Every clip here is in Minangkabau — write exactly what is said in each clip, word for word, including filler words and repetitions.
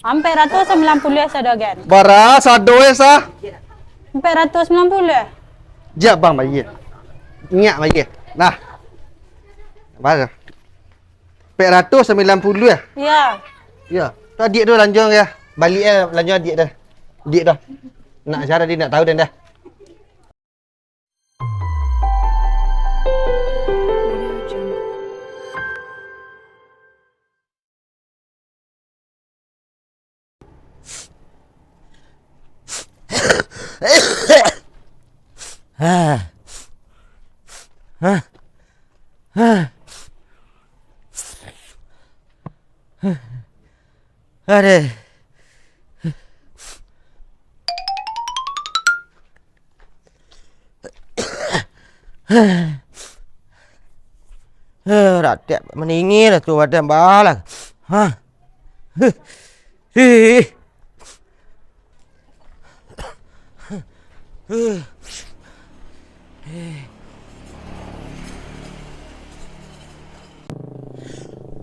Ampek ratuih sambilan puluah sado, Gen. Bara sado, eh, sa? Ampek ratuih sambilan puluah. Jak, Bang, bayia. Inyak bayia. Nah. Bara? Ampek ratuih sambilan puluah, eh? Iyo. Iyo. Tu adiak tu lanjuang, yo. Baliak, eh, lanjuang adiak tu. Adiak tu. Nak cara dia nak tahu dah, dah. Aduh. Eh, ratek maninggi lah tu badan balah. Ha. Huh. Ih. Huh. Eh.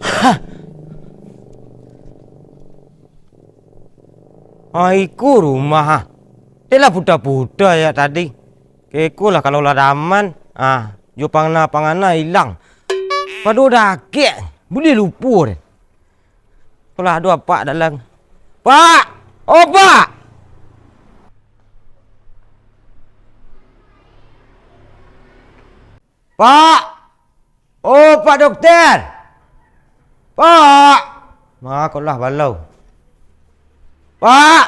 Ha. Ah, iko rumah, ah. Dek lah puta-puta jak tadi. Keko lah kalau lah daman, ah, jo pangana-pangana ilang. Pado dakek, buliah lupo deh. Kalau ado apak dalam. Pak! Oh, Pak! Pak! Oh, Pak Dokter! Pak! Mako lah balau. Pak!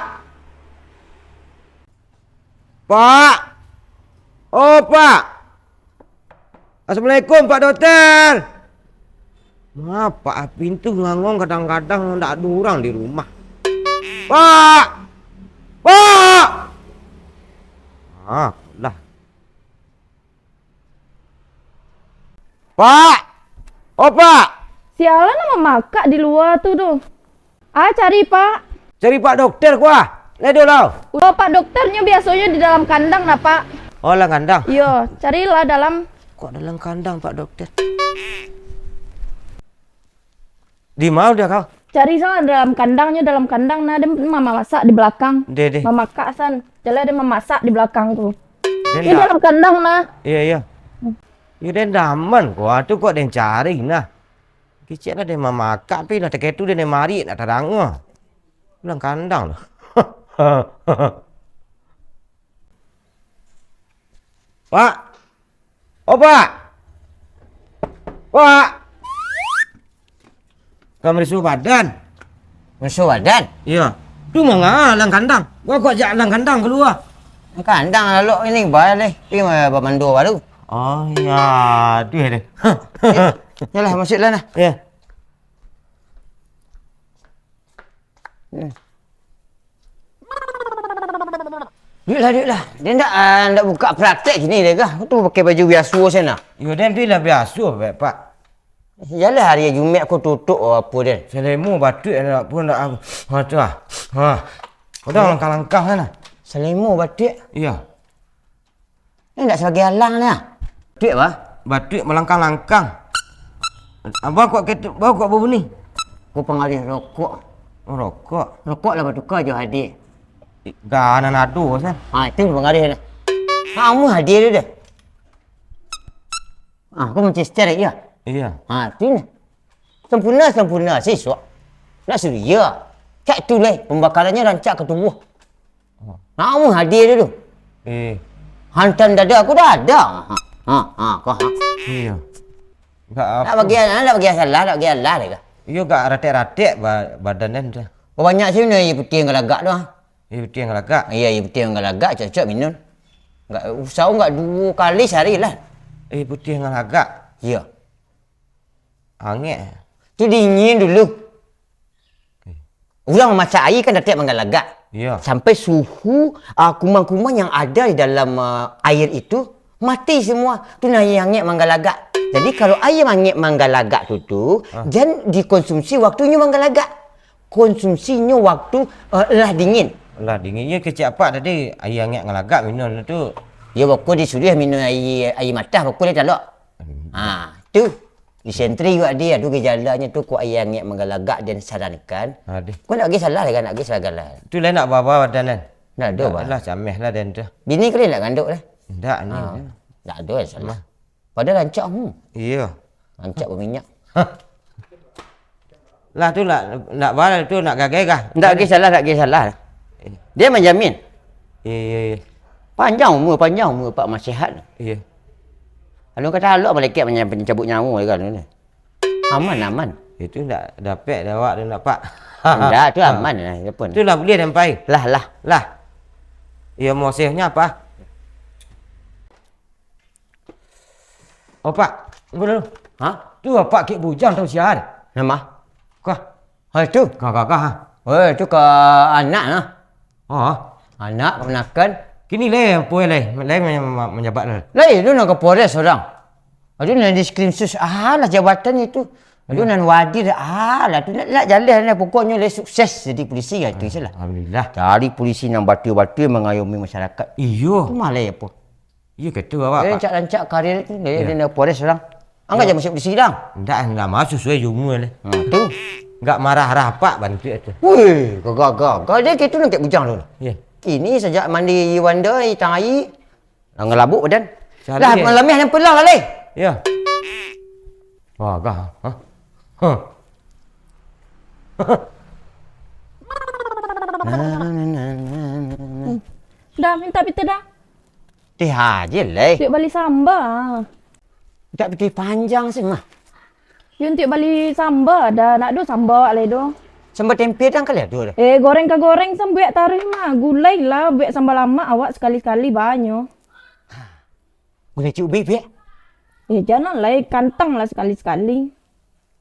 Pak! Oh, Pak! Assalamualaikum, Pak Dokter! Mapak pintu ngangong, kadang-kadang ndak ado urang di rumah. Pak! Pak! Ah, lah. Pak! Oh, Pak! Sialan lah mamakak di lua tu, doh. Ah, cari, Pak. Cari Pak Dokter, kuah. Ledo lah. Oh, Pak Dokter nyo biasonyo di dalam kandang nah, Pak. Oh, dalam kandang? Iyo, carilah dalam. Kok dalam kandang, Pak Dokter? Di ma dia kau? Cari salah dalam kandang nyo, dalam kandang nah, den mamasak di balakang. Deh, deh. Mamakak san. Jaleh den mamasak di balakang tu. Den. Iyo, dalam kandang nah. Iyo, iyo. Iyo, den daman ko, ah, tu kok den cari nah. Kecek lah den mamakak, pi lah takah tu den marik nak tadanga. Dalam kandang tu. Pak! Oh, Pak! Pak! Ka marisuah badan? Marisuah badan? Iyo. Tu manga dalam kandang? Gua kok jak dalam kandang kalua. Kandang lalok ini, bayar deh. Pi ma-, bamando baru. Oh, iyo. Tu deh. Yolah, masuaklah nah. Iyo. Hmm. Duiklah, duiklah. Dia ndak, ah, ndak buka praktek kini deh kah? Tu pakai baju biaso sajo nah. Yo, den tu lah biaso, Pak. Yalah, hari Jumat ko tutup apo den? Salemo batuak ndak pun ndak, ha, tu ah. Ha. Udah langkah-langkah sana. Salemo batuak? Iyo. Ni ndak sabagai alang ni ah. Batuak, bah? Batuak malangkang-langkang. Abah kok ketu-, abah kok babunyi? Ko pangalih rokok. Oh, rokok. Rokok lah batuka jo hadia. Ih, ka nan ado, San. Ha, itu pangalih dah. Ha, amuah hadia tu dah. Ah, ko Manchester, iyo? Iyo. Ha, tu nah. Sampurna, sampurna, sisuak. Nak suria. Cak tu lai, pambakarannyo rancak ka tubuah. Oh. Nak amuah hadia tu. Eh. Hantam dada aku dah ada. Ha, ha, ha, ko, ha. Iyo. Ndak apo. Ndak bagi, ndak bagi salah, ndak bagi alah deh kah? Iyo, agak ratek-ratek ba-, badan den tu. Oh, banyak sih minum aia putiah galagak tu, ha. Aia putiah galagak? Iyo, aia putiah galagak, cocok minum. Ndak, usaho ndak duo kali sahari lah. Aia putiah galagak? Iyo. Angek. Tu dingin dulu. Eh. Urang mamasak aia kan dapek manggalagak. Iyo. Sampai suhu, ah, kuman-kuman yang ada di dalam, ah, air itu mati semua. Tu nah aia angek manggalagak. Jadi, kalau aia angek manggalagak tu, tu, ah, jan dikonsumsi waktunyo manggalagak. Konsumsinyo waktu, ah, lah dingin. Lah dingin. Iyo, kecek apak tadi, aia angek galagak minum tu. Iyo, beko disuruah minum aia, aia matah, beko lai talok. Hmm. Ha, tu. Disentri juga dia, aduh, gejalanya tu kok ayah angek manggalagak dan sarankan. Aduh. Kok nak pergi salah lah, nak pergi salah lah. Tu lah nak bawa badan kan? Nak ada, Bah. Lah, cameh lah dan tu. Bini kali nak nganduk lah? Ndak, ni. Ah, ndak ada salah. Padahal rancak, hmm. Iya. Rancak berminyak. Lah tu lah, nak bala tu, nak gagai kah? Ndak agi salah, ndak agi salah. Dia menjamin. Iya, iya, iya. Panjang umur, panjang umur, Pak, masih sihat. Iya. Kalau kata Allah, malaikat menyam-, mencabut nyawa dia kan. Aman, aman. Itu ndak dapek dah awak tu, ndak, Pak. Ndak, tu aman lah, dia pun. Tu lah boleh sampai. Lah, lah. Lah. Iya, mosehnya apa? Oh, Pak, tunggu dulu. Ha? Tu Apak kek bujang tau sia. Nama? Kah? Ha, itu? Kah, kah, kah, ha? Oh, itu ka anak nah. Ha? Anak, kamanakan. Kini lai, apo lai? Lai manya-, ma-, manjabat lai. Lai, itu nak ka Polres urang. Aduh, nak di screenshot. Alah, jabatan itu. Aduh, nan wadir. Alah, tu nak, nak jaleh lah. Pokoknyo lai sukses jadi polisi, kata salah. Alhamdulillah. Cari polisi nan batul-batul mangayomi masyarakat. Iyo. Tu mah lai apo? Iyo, kato awak, Pak. Rancak-rancak karir tu, dia, dia nak Polres urang. Anggap je masuk polisi lah. Ndak, ndak masuk suai jo umur lah. Ha, tu. Nggak marah-marah Apak bantuak tu. Weh, gagah-gagah. Dia gitu nak kek bujang tu. Iya. Kini sajak mandi Wanda, itang air, ngalabuk badan. Lah, malamnya yang pulang lah, leh. Iya. Wah, gah. Hah? Hah? Dah, minta pitih dah. Teh aja, leh. Duit bali samba. Tak pitih panjang sih, mah. Yo, untuak bali samba, dah nak do samba awak lai do. Samba tempe dah kali ado dah. Eh, goreng ka goreng, sambuak taruih mah. Gulai lah, buek samba lamak awak sakali-sakali banyo. Gulai cubik, Bek? Eh, jangan lai, kantang lah sakali-sakali.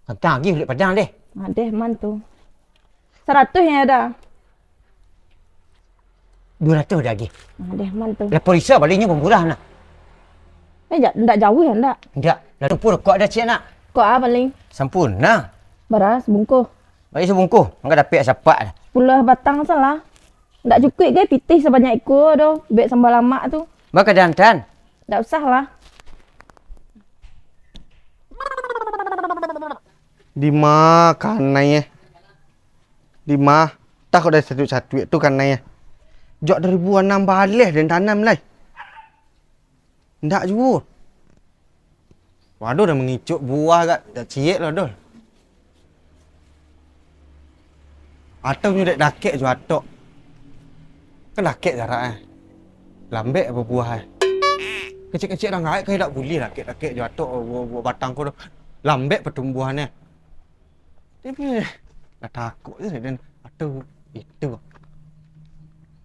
Kantang lagi, ulik padang deh. Adeh, man tu. Saratuih yang ada. Duo ratuih dah lagi. Adeh, man tu. Lah, polisa balinyo pun murah nah. Eh, ja-, ndak jauh ya, ndak? Ndak. Lalu pun rokok ada ciek nak. Kok ah paling? Sampurna. Bara sabungkuh? Bagi sabungkuh. Angka dapek sapak dah. Sapuluah batang salah. Ndak cukuik gai pitih sabanyak iko do, buek samba lamak tu. Baka dantan. Ndak usah lah. Dima kanai eh. Dima, tah kok dari satuik-satuik tu kanai eh. Jok dari buah anam baleh den tanam lai. Ndak juo. Waduh, dah mangicok buah agak, agak ciek lah, Dol. Atau nyo dek dakek jo atok. Kan dakek jarak eh. Lambek apo buah eh. Kecek-kecek dah ngaik kai dak bulih dakek-dakek jo atok buah, buah batang ko tu. Lambek pertumbuhan eh. Tapi, lah takok je den. Atau itu.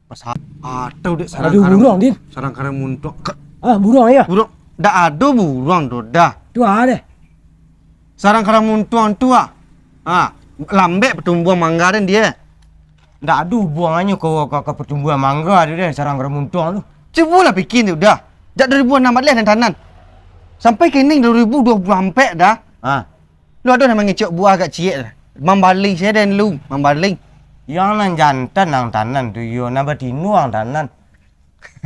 Pas atau dek sarang. Aduh, karang, buruang, Din. Sarang karang muntuang. Ka-, ah, buruang ya? Buruang. Dak ado buruang tu dah. Tu ah deh. Sarang karang muntuang tu ah. Ha, lambek pertumbuhan mangga den dia. Dak ado hubungannyo ka, ka, ka pertumbuhan mangga tu deh, sarang karang muntuang tu. Cubolah pikia tu dah. Jak dua ribu anam baleh den tanan. Sampai kini dua ribu dua puluh ampek dah. Ha. Lu ado nan mangicok buah agak ciek lah. Mambaling sajo den lu, mambaling. Yang nan jantan nan tanan tu, iyo, nan batino nan tanan.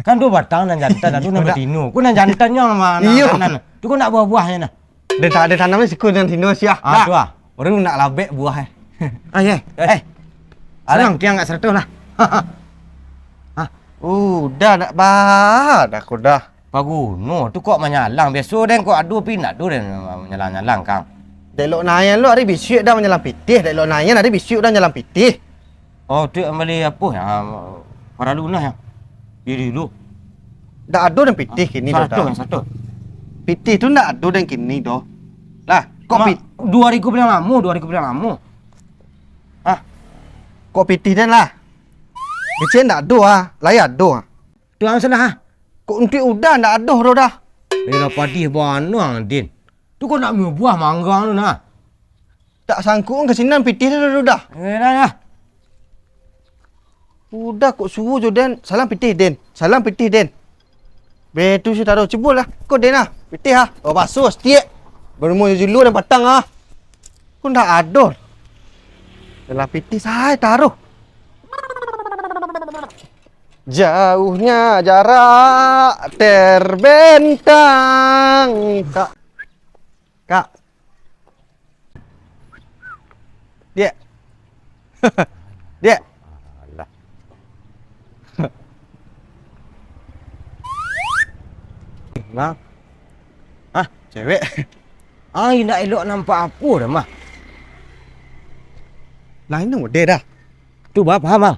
Kan duo batang nan jantan, ado nan batino. Ko nan jantannyo nan ma-, nan tanan. Tu ko nak buah-buahnyo nah. Den ta-, den tanam ni siku nan tino siah. Ah, tu ah. Urang nak labek buah eh. Ah, ye. Eh. Sanang, kian agak saratuih lah. Hah. Udah nak ba-, dah ko dah. Paguno tu kok manyalang. Biaso den kok ado pi nak ado den manyalang-nyalang, Kang. Dek lok nayan lo ari bisuak dah manyalang pitih, dek lok nayan ari bisuak dah manyalang pitih. Oh, tu yang bali apo? Ha, paralu nah ya. Diri dulu. Ndak ado den pitih kini doh. Satu, satu. Pitih tu ndak ado den kini doh. Lah, kok pit-, dua hari ko bilang lamo, dua hari ko bilang lamo. Hah? Kok pitih den lah. Bicen ndak ado ah, lai ado ah. Tu ang salah ah. Kok untuak udah ndak ado doh dah. Eh, lah padih banang, Din. Tu kok nak mubuah mangga tu nah. Tak sangkuang ka sinan pitih dah, dah, dah. Eh, dah, dah. Udah kok suruh jo den, salam pitih den, salam pitih den. Betu si taruh, cubolah, ko den ah, pitih ah. Oh, basuh setiak. Berumur julu dan patang ah. Ko ndak ado. Dalam pitih saya taruh. Jauhnya jarak terbentang. Kak, Kak, Diak. Diak. Alah. Mang. Ah, cewek. Ah, indak elok nampak apo dah, mah. Lah, ino deh dah. Tu baa, Mang?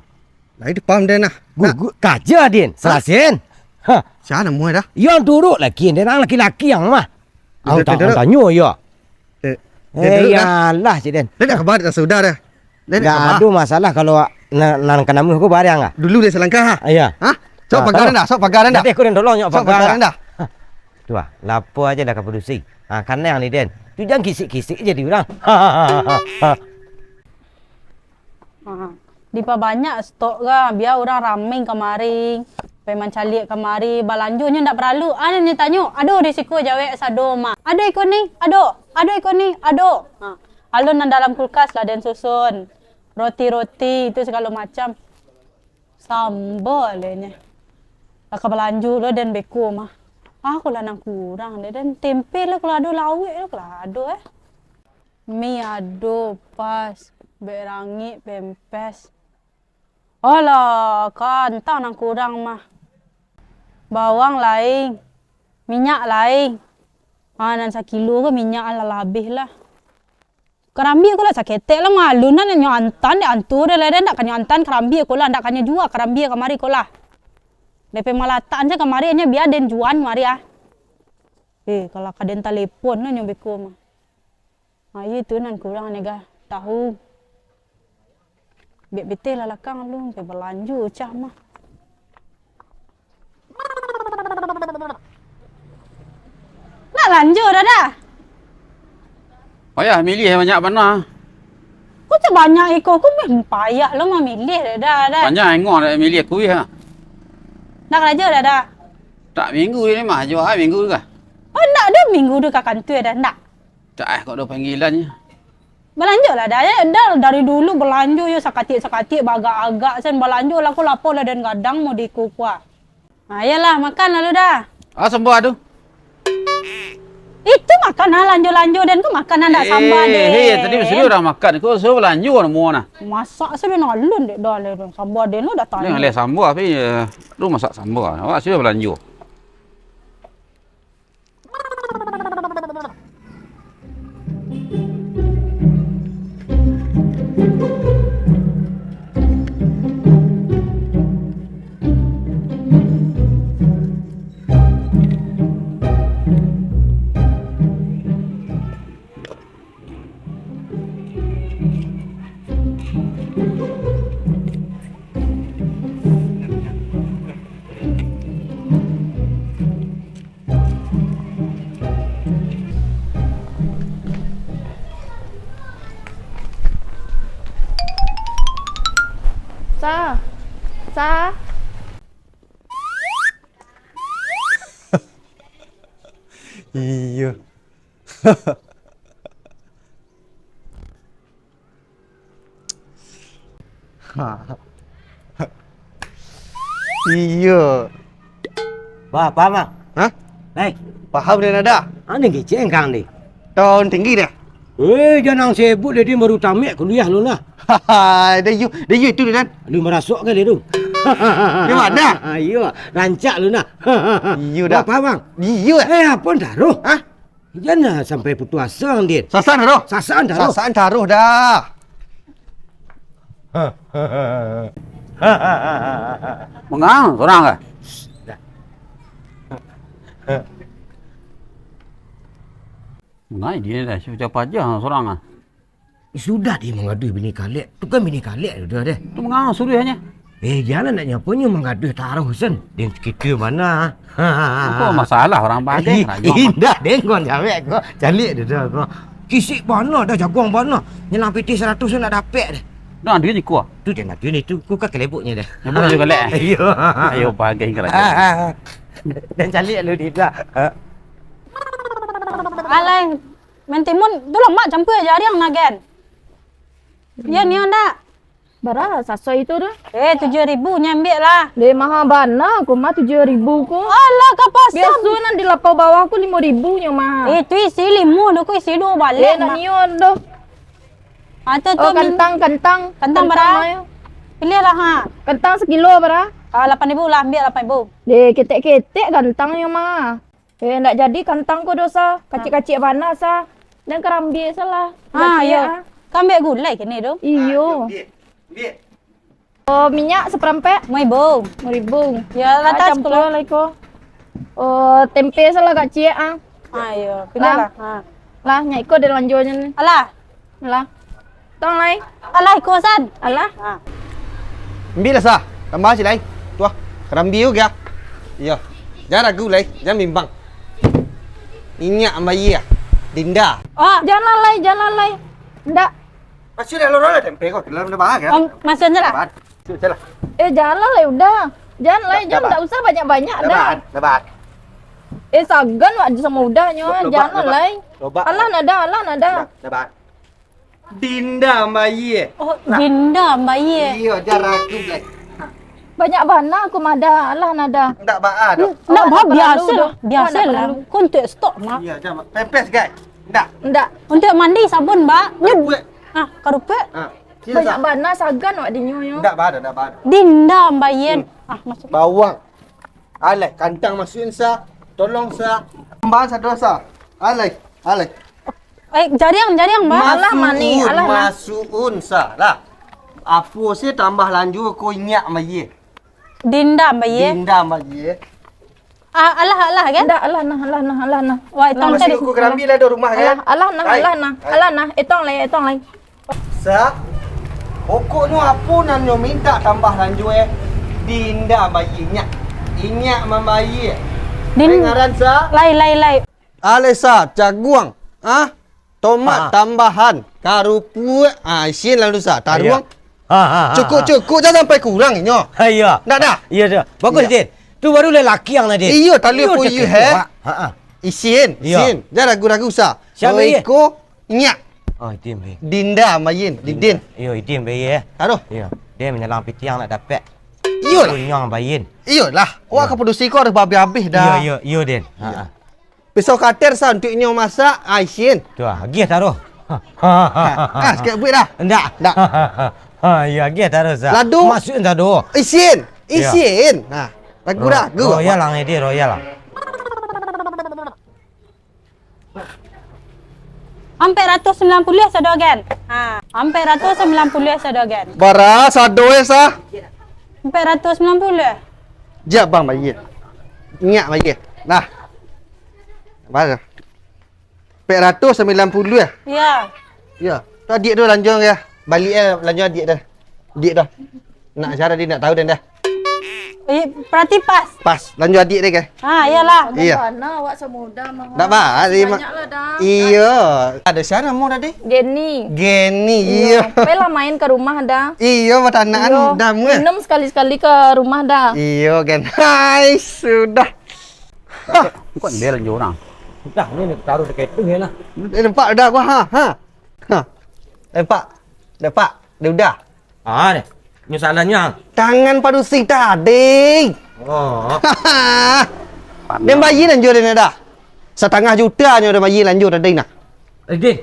Lah, itu paham deh nah. Gugu kaja, Din. Hah? Salasin. Ha. Sia namuah dah? Yo, duruk lagi, Den. Ang laki-laki ang mah. Ang ta-, ang tanyo, yo. Eh, eh, iyalah, Cik Den. Lah, dah kabar, dah sudah dah. Dah kabar. Ndak ado masalah kalau na-, nan ka namuah ko barang ah. Dulu deh salangkah, ha? Iya. Hah? Sok pagar dah, sok pagar dah. Tapi aku dah tolong nyok pagar dah. Sok pagar dah. Tuah, lapo aja dah ka padusi. Ha, kanang ni, Den. Tu jan kisik-kisik jadi urang. Ha. Dipabanyak stok ga, bia urang rami kamari, pai mancaliak kamari, balanjonyo ndak paralu. Ado nan tanyo, ado di siko jawek sado mah. Ado iko ni, ado. Ado iko ni, ado. Ha. Alun nan dalam kulkas lah den susun. Roti-roti, itu sagalo macam. Samba leh nyo. Lah ka balanjo lo den beko mah. Ah, ko lah nan kurang deh den. Tempe lo kalau ado, lawek lo kalau ado, eh. Mi ado, pas, berangik, pempes. Alah, kantang nan kurang mah. Bawang lai, minyak lai. Ah, nan sakilo ko minyak lah, lah abih lah. Karambia ko lah saketek lah, malu nan nyo antan dek antu deh lah, ndak kanyo antan karambia ko lah, ndak kanyo jua karambia kamari ko lah. Depe malatakan se kamari, nyo bia den juan mari ah. Eh, kalau ka den talepon lah nyo beko mah. Ha, iyo tu nan kurang ni, Gah. Tahu. Biak pitih lah lakang lu, sampai balanjo cah mah. Nak lanjo dah dah. Payah milih banyak bana. Kok sabanyak iko, kok payah lo mamilih dah dah. Banyak engok nak milih kuih ha. Nak karajo dah dah. Tak minggu ni mah, jo ha minggu tu kah? Oh, ndak dah minggu tu ka kantua dah, ndak. Tak eh, kok ado panggilannyo. Balanjo lah dah, eh. Dah dari dulu balanjo yo sakatik-sakatik, bagak-agak, sen balanjo lah, ko lapo lah den gadang mau di kukuah. Ha, iyolah, makan lalu dah. Ah, samba tu. Itu makan ah, lanjo-lanjo den ko makan ah, ndak samba den. Eh, tadi suruh urang makan, ko suruh balanjo namo nah. Masak sudah nalun dek dah leh, samba den lo datang. Ni leh samba, tapi, eh, lu masak samba. Awak sudah balanjo. Sa. Sa. Iyo. Iyo. Bah, paham ah? Hah? Lai. Paham den dah. Ane kecek engkang ni. Tahun tinggi dah. Eh, jan ang sebut deh, dia baru tamat kuliah lu lah. Haha, dah iyo, dah iyo itu dah. Lu marasok kali tu. Di mana? Iyo, rancak lu nah. Iyo dah. Bah, paham ang? Iyo. Eh, apo taruh? Hah? Jan lah sampai putus asa, Din. Sasaan taruh. Sasaan taruh. Sasaan taruh dah. Mangang sorang kah? Mangai dia dah, siapa aja sorang ah. Sudah dia mangaduh bini kalek. Tu kan bini kalek tu dah deh. Tu mangang suruh hanya. Eh, jangan nak nyaponyo mangaduh taruh sen. Dia kita mana? Apa masalah orang Padang? Indah deh kau jawek kau. Calik dia dah kau. Kisik bana dah jaguang bana. Nyelang pitih saratus tu nak dapek deh. Dah dia ni kuah. Tu dia nak dia ni tu ku ka keleboknya dah. Kelebok juga lek. Iyo. Ayo pagai kerajaan. Dan calik lu dia dah. Alai. Mentimun tu lamak campur aja ariang nagen. Ya ni ndak? Bara sasoi itu tu? Eh, tujuh ribu nyambiak lah. Deh, maha bana ko mah tujuh ribu ko. Alah, ka pasar. Biaso nan di lapau bawah ko limo ribu nyo mah. Eh, tu isi limo do ko isi duo balek. Eh, nak nio do. Ah, tu, tu, Oh, min- kantang, kantang. Kantang bara? Kantang, ayo. Pilihlah, ha. Kantang sakilo bara? Ah, lapan ribu lah, ambiak lapan ribu. Deh, ketek-ketek kantangnyo mah. Eh, ndak jadi kantang ko doh, Sa. Kacik-kacik bana, Sa. Dan karambia salah. Ah, Kacik, iyo. Ah. Ka ambiak gulai kini tu. Iyo. Ah, ambiak. Ambiak. Oh, minyak saparampek? Lima ribu. Lima ribu. Ya, Ah, lantas campur pulo. Lah iko. Oh, tempe salah kacik, ah. Ah, iyo. Pilihlah. Lah. Ha. Lah, nyak iko ado lanjuanyo ni. Alah. Lah. Tong lai. Alah, iko san. Alah. Ha. Ambiaklah, Sa. Tambah cik lai. Tuah. Karambia juo. Iyo. Jan ragu lai. Jan bimbang. Inyak ambayie. Dinda. Oh. Jan lai, jan lai. Ndak. Masih dah lorong lah tempe ko. Dalam dah bahas ya. Om, masuk je lah. Bahas. Masuk je lah. Eh, jan lai, Uda. Jan lai, Jan, ndak usah banyak-banyak dah. Dah bahas. Dah bahas. Eh, sagan wak samo Udanyo. Jan lai. Alah, nada, alah, nada. Dah bahas. Dinda ambayie. Oh, Dinda ambayie. Iyo, jan ragu lai. Banyak bana aku mada, alah nada. Ndak baa doh. Ndak baa, biaso lah. Biaso lah. Ko untuak stok mah. Iyo, jan. Pempes, guys. Ndak. Ndak. Untuak mandi sabun, Mbak. Karupuak. Ah, karupuak. Ah, sini, Sa. Banyak bana sagan wak dinyo nyo. Ndak baa doh, ndak baa doh. Dinda ambayie. Hmm. Ah, masuk. Bawang. Alai, kantang masukin, Sa. Tolong, Sa. Tambahan sado, Sa. Alai, alai. Eh, jariang, jariang, Mbak. Alah, mani, alah, nah. Masukin, Sa. Lah. Apo se tambah lanjua ko inyak ambayie. Dinda ambayie. Dinda ambayie. Ah, alah, alah, kan? Ndak, alah nah, alah nah, alah nah. Wah, itu Alah. Masih tadi. Kuku kerambi lah di rumah, kan? Alah, alah nah, Lai. Alah nah. Lai. Alah nah, etong lai, etong lai. Sa, pokoknyo apo nan nyo mintak tambah lanjua, eh. Dinda ambayie inyak. Inyak mambayie. Din- Dengaran, Sa. Lai, lai, lai. Alai, Sa, caguang. Ah? Tomat Ah. tambahan. Karupuak. Ah, isin lalu, Sa. Taruang. Iyo. Ha, ha, ha, ha. Cukup-cukup, jan sampai kurang inyo. Ha, iyo. Ndak dah? Iyo, dah. Bagus, Iyo. Din. Tu baru lelaki yang tadi. Iyo, tali Iyo, pun cakap iyo, tu, eh. Wak. Ha, ha. Isin, Iyo. isin. Jan ragu-ragu, Sa. Siapa, Dua Ye? ekor, inyak. Oh, Idin, Be. Dinda, Mayin, Didin. Iyo, Idin, Be, ye. Aduh. Iyo. Dia menyalang pitiang nak dapat. Iyolah. Kunyang, Bayin. Iyolah. Wah, Iyo. ka produksi ko harus habis-habis dah. Iyo, iyo, iyo, Din. Ha, Iyo. ha. Pisau kater, Sa, untuk inyo masak, ah, isin. Tu ah, agiah taruh. Ha, ha, ha, ha, ha. Ah, sikit buik dah. Ndak. Ndak. Ha, ha, ha. Ha, iyo, agiah taruh, Sa. Ladu. Masukin taruh. Isin. Iyo. Isin. Nah, ragu Ro-, dah, ragu. Royal lah, Idin, royal lah. Ampek ratuih sambilan puluah sado agen. Ha, ampek ratuih sambilan puluah sado agen. Bara sado e, Sa? Ampek ratuih sambilan puluah. Jap, Bang, bayia. Inyak bayia. Nah. Bara? Ampek ratuih sambilan puluah. Iyo. Iyo. Tu adiak tu lanjuang, yo. Baliak, eh, lanjuang adiak tu. Adiak tu. Nak cara dia nak tahu dan dah. Eh, berarti pas. Pas. Lanjuang adiak dia, kan? Ha, iyolah. Iyo. Bana awak samuda mah. Ndak ba, Masih terima. Banyaklah dah. Iyo. Ado sia namo tadi? Geni. Geni, Iyo. iyo. Pai lah main ka rumah dah. Iyo, batanaan Iyo. dah, meh. Minum sakali-sakali ka rumah dah. Iyo, kan. Hai, sudah. Kok dia lanjut orang? Dah, ni taruh dekat tu, ya lah. Eh, nampak dah gua, ha, ha. Ha. Nampak? Nampak? Dia udah. Ah, ni. Ni salahnya. Tangan padusi tadi. Oh. Dia bayia lanjua dia dah. Satangah juta nyo dia bayia lanjua tadi nah. Eh, Din.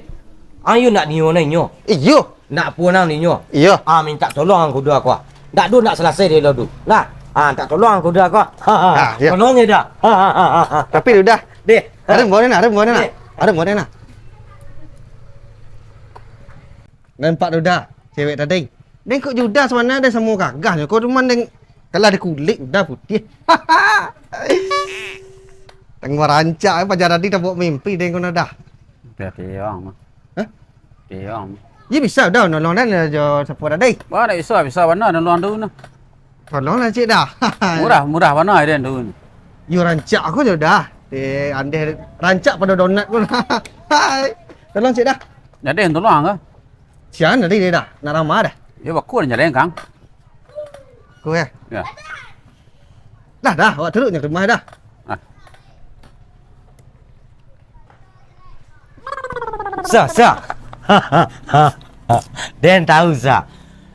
Ayo nak nio nah inyo. Iyo. Nak pulang inyo. Iyo. Ah, minta tolong ang kuda aku, ah. Ndak do nak salasai dia lo do. Nah. Ah, minta tolong ang kuda aku, ah. Ha, ha. Ah, iyo. Tolong dia dah. Ha, ha, ha, ha, ha. Tapi dia udah. Deh. Ada mana nak? Ada mana nak? Deh. Ada mana nak? Nampak tu dah, cewek tadi. Deng kok Judas mano ado samo gagah nyo. Kok cuman deng, kalau ado kulik, udah putiah. Tangguh rancak, eh, paja tadi tabuak mimpi deng kono dah. Tiang mah. Hah? Tiang mah. Iyo bisa dah nolong dan jo sapo tadi. Wah, ndak bisa, bisa bana nolong tu nah. Tolong lah, Cik, dah. Murah, murah bana iden tu. Yo, rancak aku je dah. Eh, andeh rancak pado donat pun. Hai. Tolong, Cik, dah. Jadi, tolong ke? Sian tadi dia dah. Nak ramah dah. Ya, baku dah jalan, Kang. Aku ya? Ya. Dah, dah. Awak turun je ke rumah dah. Ah. Sa, Sa. Den tahu, Sa.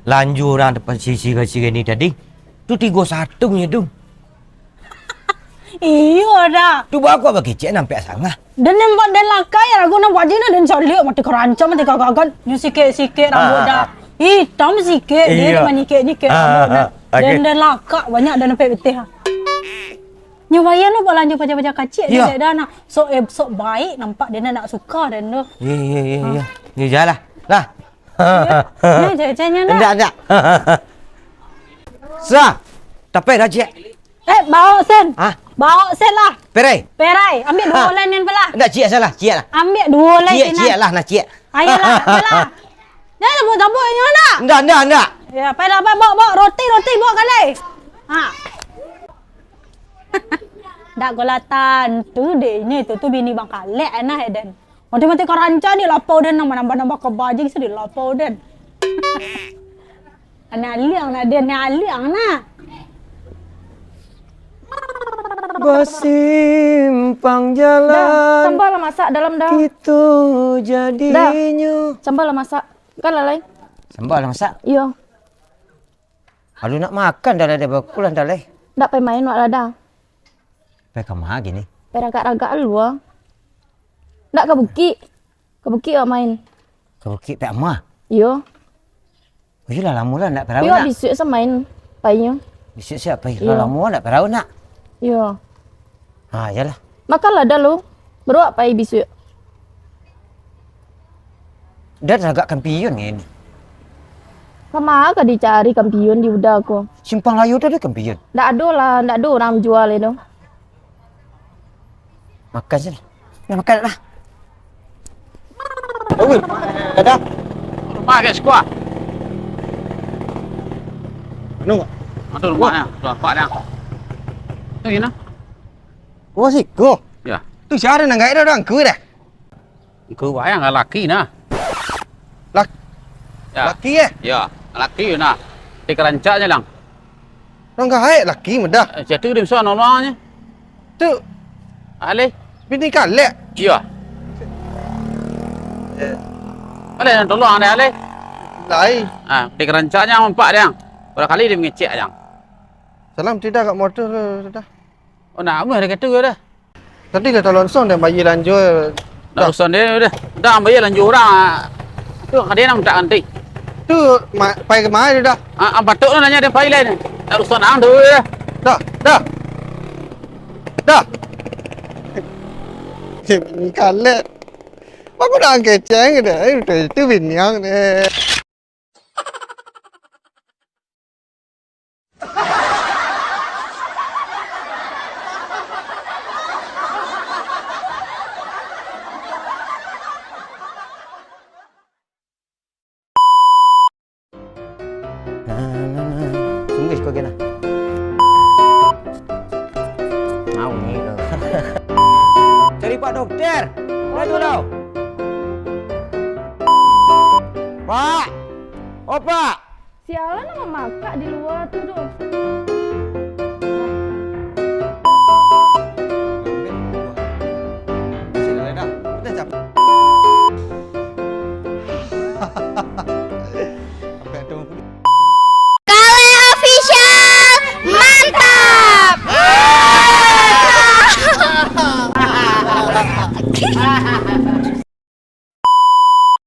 Lanjua urang tempat sisi-sisi ni tadi. Tu tigo satungnyo tu. Iyo, Da. Tu baa kok bakecek nan ampek sangah? Den nampak den lakai, ragu nan bajih nah, den caliak, mati karancang, mati kagagan. Nyo sikek-sikek rambuik, Da. Hitam sikek, den manikek-nikek rambuik, Da. Den, den lakak banyak, den ampek pitih, ha. Nyo bayia lo balanjo paja-paja kacik, Da, nak. Sok, eh, sok baik nampak, den ndak suka, den tu. Iyo, iyo, iyo, iyo. Yo, jalan lah. Lah. Nah, cewek-ceweknyo, Da. Ndak, ndak. Sah. Tapi dah, Cik. Eh, baok sen. Hah? Baok sen lah. Perai. Perai. Ambiak duo lai nen pala. Ndak, Cik, salah. Cik lah. Ambiak duo lai. Cik, Cik lah, nah, Cik. Ayolah, ayolah. Jangan tabuk-tabuk inyo, ndak? Ndak, ndak, ndak. Ya, pailah, baok, baok, baok. Roti, roti, baok kalai. Ha. Ndak ko lah tantu deh, inyo itu tu bini Bang Kalek, nah, Eden. Mati-mati karancang di lapau den, nambah-nambah ka bajing se di lapau den. Anak liang nak den, anak liang nak. Basimpang jalan. Dah, sambal lah masak dalam dah. Kito jadinyo. Dah, sambal lah masak. Kan lah lain. Sambal lah masak? Iyo. Alu nak makan dah lah, dah bakulah dah lai. Ndak pai main wak lah dah. Pai kama kini? Pai ragak-ragak alua. Ndak ka bukik. Ka bukik wak main. Ka bukik pai amah? Iyo. Oh, iyolah, lamo lah ndak pai rauh nak. Iyo, bisuak se main painyo. Bisuak se pai? Iyo. Lah lamo ndak pai rauh nak. Iyo. Ha, iyolah. Makanlah dah lu. Baru wak pai bisuak. Dah tagak kampiun ni. Kama ka dicari kampiun di Uda ko? Simpang Layu tu ado kampiun? Ndak ado lah, ndak ado urang manjual itu. Makan se lah. Nah, makan lah. Oi, dadah. Rumah ke siko? Anu, Pak. Ado rumah yo, tu nampak dah. Tu ino. Oh, siko. Ya. Tu sia nan gaek dah, dah angku dah. Angku bayang laki nah. Lak-, ya. Laki, eh? Ya, laki nah. Di karancaknyo lang. Urang gaek laki mudah. Eh, situ di musuh nolongnyo. Tu. Alih. Bini Kalek. Iya. Alih nan tolong deh, alih. Lai. Ah, di karancaknyo mampak deh. Barangkali dia mangecek deh. Salam tidak agak motor tu dah. Oh, nak amuah dah kata dah. Tadi lah tolong song dah bayar lanjur. Nak urusan dia dah. Dah bayar lanjur urang. Tu ka dia nak minta ganti. Tu ma-, pai ka ma tu dah? Ah, ah, batuk tu nanya dia pai lain. Nak urusan ang tu dah. Dah, dah. Dah. Ni Kalek. Apa dah keceng dah? Eh, itu biniang deh. Nah, nah, nah. Sungguah kau kena. Mau ni kau. Cari Pak Dokter. Dah tu tau. Pak. Oh, Pak. Sialan lah mamakak di lua tu, doh.